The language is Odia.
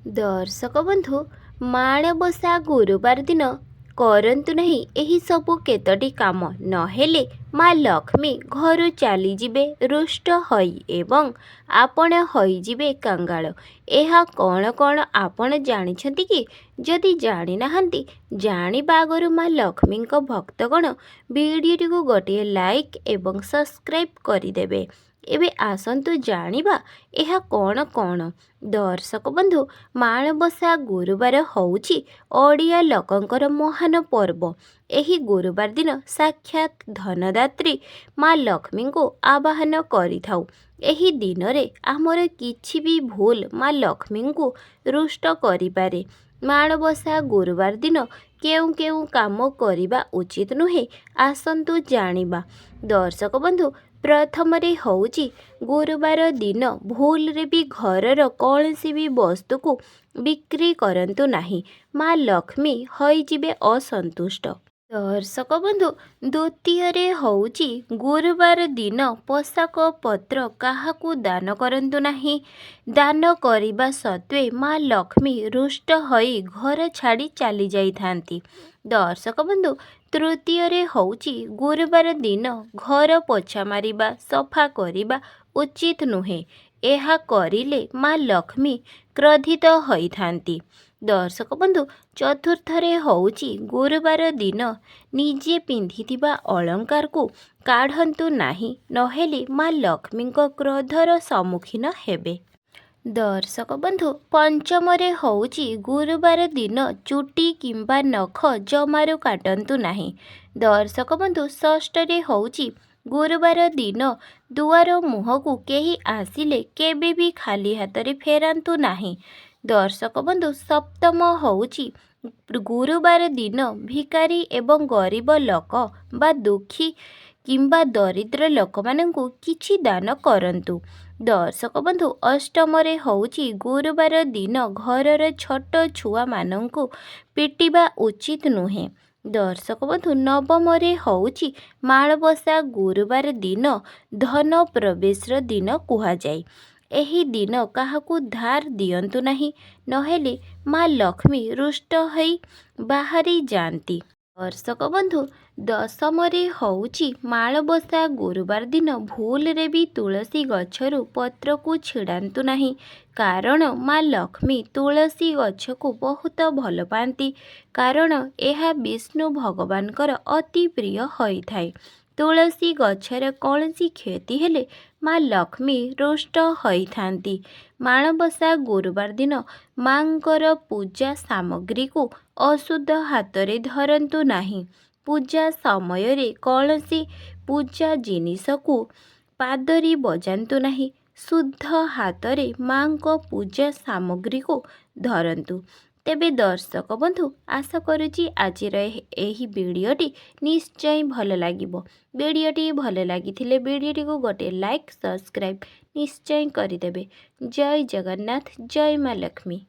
ଦର୍ଶକ ବନ୍ଧୁ, ମାଣବସା ଗୁରୁବାର ଦିନ କରନ୍ତୁ ନାହିଁ ଏହି ସବୁ କେତୋଟି କାମ, ନହେଲେ ମା ଲକ୍ଷ୍ମୀ ଘରୁ ଚାଲିଯିବେ ରୁଷ୍ଟ ହୋଇ ଏବଂ ଆପଣ ହୋଇଯିବେ କାଙ୍ଗାଳ। ଏହା କ'ଣ କ'ଣ ଆପଣ ଜାଣିଛନ୍ତି କି? ଯଦି ଜାଣିନାହାନ୍ତି, ଜାଣିବା ଆଗରୁ ମା ଲକ୍ଷ୍ମୀଙ୍କ ଭକ୍ତଗଣ ଭିଡ଼ିଓଟିକୁ ଗୋଟିଏ ଲାଇକ୍ ଏବଂ ସବସ୍କ୍ରାଇବ୍ କରିଦେବେ। ଏବେ ଆସନ୍ତୁ ଜାଣିବା ଏହା କ'ଣ କ'ଣ। ଦର୍ଶକ ବନ୍ଧୁ, ମାଣବସା ଗୁରୁବାର ହେଉଛି ଓଡ଼ିଆ ଲୋକଙ୍କର ମହାନ ପର୍ବ। ଏହି ଗୁରୁବାର ଦିନ ସାକ୍ଷାତ ଧନଦାତ୍ରୀ ମା ଲକ୍ଷ୍ମୀଙ୍କୁ ଆବାହନ କରିଥାଉ। ଏହି ଦିନରେ ଆମର କିଛି ବି ଭୁଲ ମା ଲକ୍ଷ୍ମୀଙ୍କୁ ରୁଷ୍ଟ କରିପାରେ। ମାଣବସା ଗୁରୁବାର ଦିନ କେଉଁ କେଉଁ କାମ କରିବା ଉଚିତ ନୁହେଁ, ଆସନ୍ତୁ ଜାଣିବା। ଦର୍ଶକ ବନ୍ଧୁ, ପ୍ରଥମରେ ହେଉଛି ଗୁରୁବାର ଦିନ ଭୁଲରେ ବି ଘରର କୌଣସି ବି ବସ୍ତୁକୁ ବିକ୍ରି କରନ୍ତୁ ନାହିଁ, ମା ଲକ୍ଷ୍ମୀ ହୋଇଯିବେ ଅସନ୍ତୁଷ୍ଟ। ଦର୍ଶକ ବନ୍ଧୁ, ଦ୍ୱିତୀୟରେ ହେଉଛି ଗୁରୁବାର ଦିନ ପୋଷାକ ପତ୍ର କାହାକୁ ଦାନ କରନ୍ତୁ ନାହିଁ। ଦାନ କରିବା ସତ୍ତ୍ୱେ ମା ଲକ୍ଷ୍ମୀ ରୁଷ୍ଟ ହୋଇ ଘର ଛାଡ଼ି ଚାଲି ଯାଇଥାନ୍ତି। ଦର୍ଶକ ବନ୍ଧୁ, ତୃତୀୟରେ ହେଉଛି ଗୁରୁବାର ଦିନ ଘର ପୋଛା ମାରିବା, ସଫା କରିବା ଉଚିତ ନୁହେଁ। ଏହା କରିଲେ ମା ଲକ୍ଷ୍ମୀ କ୍ରୋଧିତ ହୋଇଥାନ୍ତି। ଦର୍ଶକ ବନ୍ଧୁ, ଚତୁର୍ଥରେ ହେଉଛି ଗୁରୁବାର ଦିନ ନିଜେ ପିନ୍ଧିଥିବା ଅଳଙ୍କାରକୁ କାଢ଼ନ୍ତୁ ନାହିଁ, ନହେଲେ ମା ଲକ୍ଷ୍ମୀଙ୍କ କ୍ରୋଧର ସମ୍ମୁଖୀନ ହେବେ। ଦର୍ଶକ ବନ୍ଧୁ, ପଞ୍ଚମରେ ହେଉଛି ଗୁରୁବାର ଦିନ ଚୁଟି କିମ୍ବା ନଖ ଜମାରୁ କାଟନ୍ତୁ ନାହିଁ। ଦର୍ଶକ ବନ୍ଧୁ, ଷଷ୍ଠରେ ହେଉଛି ଗୁରୁବାର ଦିନ ଦୁଆର ମୁହଁକୁ କେହି ଆସିଲେ କେବେ ବି ଖାଲି ହାତରେ ଫେରାନ୍ତୁ ନାହିଁ। ଦର୍ଶକ ବନ୍ଧୁ, ସପ୍ତମ ହେଉଛି ଗୁରୁବାର ଦିନ ଭିକାରୀ ଏବଂ ଗରିବ ଲୋକ ବା ଦୁଃଖୀ କିମ୍ବା ଦରିଦ୍ର ଲୋକମାନଙ୍କୁ କିଛି ଦାନ କରନ୍ତୁ। ଦର୍ଶକ ବନ୍ଧୁ, ଅଷ୍ଟମରେ ହେଉଛି ଗୁରୁବାର ଦିନ ଘରର ଛୋଟ ଛୁଆମାନଙ୍କୁ ପିଟିବା ଉଚିତ ନୁହେଁ। ଦର୍ଶକ ବନ୍ଧୁ, ନବମରେ ହେଉଛି ମାଣବସା ଗୁରୁବାର ଦିନ ଧନ ପ୍ରବେଶର ଦିନ କୁହାଯାଏ। ଏହି ଦିନ କାହାକୁ ଧାର ଦିଅନ୍ତୁ ନାହିଁ, ନହେଲେ ମା ଲକ୍ଷ୍ମୀ ରୁଷ୍ଟ ହୋଇ ବାହାରି ଯାଆନ୍ତି। ଦର୍ଶକ ବନ୍ଧୁ, ଦଶମରେ ହେଉଛି ମାଣବସା ଗୁରୁବାର ଦିନ ଭୁଲରେ ବି ତୁଳସୀ ଗଛରୁ ପତ୍ରକୁ ଛିଡ଼ାନ୍ତୁ ନାହିଁ, କାରଣ ମା ଲକ୍ଷ୍ମୀ ତୁଳସୀ ଗଛକୁ ବହୁତ ଭଲ ପାଆନ୍ତି, କାରଣ ଏହା ବିଷ୍ଣୁ ଭଗବାନଙ୍କର ଅତି ପ୍ରିୟ ହୋଇଥାଏ। ତୁଳସୀ ଗଛର କୌଣସି କ୍ଷତି ହେଲେ ମା ଲକ୍ଷ୍ମୀ ରୁଷ୍ଟ ହୋଇଥାନ୍ତି। ମାଣବସା ଗୁରୁବାର ଦିନ ମାଙ୍କର ପୂଜା ସାମଗ୍ରୀକୁ ଅଶୁଦ୍ଧ ହାତରେ ଧରନ୍ତୁ ନାହିଁ। ପୂଜା ସମୟରେ କୌଣସି ପୂଜା ଜିନିଷକୁ ପାଦରେ ବଜାନ୍ତୁ ନାହିଁ। ଶୁଦ୍ଧ ହାତରେ ମାଙ୍କ ପୂଜା ସାମଗ୍ରୀକୁ ଧରନ୍ତୁ। ତେବେ ଦର୍ଶକ ବନ୍ଧୁ, ଆଶା କରୁଛି ଆଜିର ଏହି ଭିଡ଼ିଓଟି ନିଶ୍ଚୟ ଭଲ ଲାଗିବ। ଭିଡ଼ିଓଟି ଭଲ ଲାଗିଥିଲେ ଭିଡ଼ିଓଟିକୁ ଗୋଟିଏ ଲାଇକ୍, ସବସ୍କ୍ରାଇବ୍ ନିଶ୍ଚୟ କରିଦେବେ। ଜୟ ଜଗନ୍ନାଥ, ଜୟ ମା ଲକ୍ଷ୍ମୀ।